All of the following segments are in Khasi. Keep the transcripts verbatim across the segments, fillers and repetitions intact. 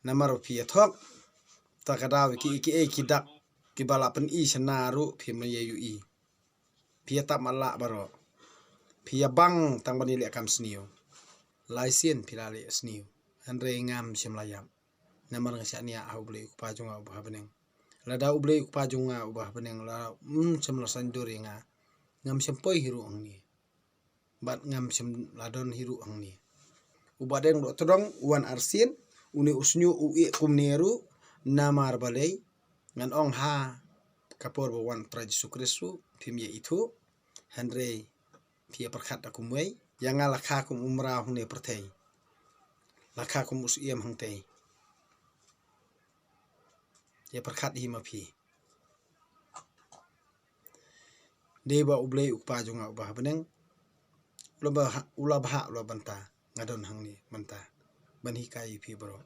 Namar phi ïa thok, ta ka daw ki, ki, ki dak, ki ba la pyni shana ruh phi ma ïa ïohi. Phi ïa tap ma lah baroh. Phi ïa bang tang ban ïa leh kam sniew. Lai sien phi la leh sniew. Hynrei ngam shym la ïap. Namar nga shaniah ha U Blei U Kpa jong nga uba ha bneng. Lada U Blei U Kpa jong nga uba ha bneng la, mm, shym la saiñdur ïa nga, ngam shym poi hi ruh hangne. Bad ngam shym la don hi ruh hangne. Uba deng doh tdong, u wan arsien, une u shñiuh u ïeh kumne ruh, namar balei, ngan ong ha ka por ba wan Trai Jisu Khrist ruh, phim ïa ithuh, hynrei phi ïa pyrkhat da kumwei, ïa nga la kha kum u mraw hangne pyrthei. La kha kum u siem hangtei. Ïa pyrkhat hi ma phi. Dei ba U Blei U Kpa jong nga uba ha bneng u la bha, u la bha, u la banta, nga don hangne mynta ban hikai ïa phi baroh.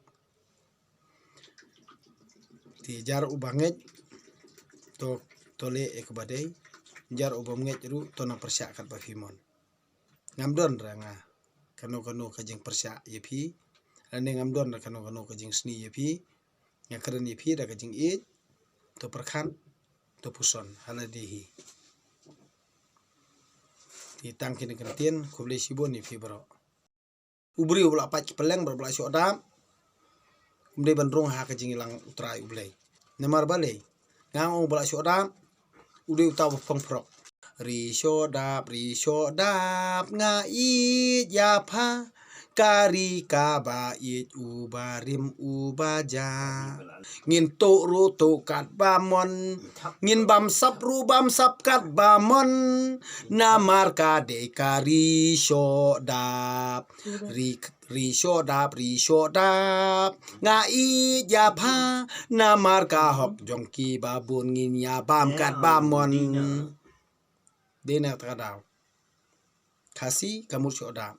Te jar uba ngeit to, to leh ïa kaba dei, jar uba ngeit ruh to nang pyrshah katba phi mon. Ngam don ra nga kano kano ka jingpyrshah ïa phi, lane ngam don ra kano kano ka jingsniew ïa phi. Nga kren ïa phi da ka jingïeit, to pyrkhat, to puson ha lade hi. Te tang kine ki ktien, khublei shibun ïa phi baroh. U briew ba la pait ki pylleng, ba la shoh dap, um dei ban rung ha ka jingïalang U Trai U Blei. Namar balei? Nga ong ba la shoh dap u dei uta uba phong phrok. Ri shoh dap, ri shoh dap, nga ïeit ïa pha, ka ri kaba ïeit, uba rim uba ja. Ngin tuh ruh tuh katba mon, ngin bam sap ruh bam sap katba mon. Namar ka dei ka ri shoh dap. Ri, ri shoh dap, ri shoh dap, nga ïeit ïa pha, namar ka hok jong ki babun, ngin ïa bam katba mon. Dei na kata ka daw. Khasi ka mut shoh dap.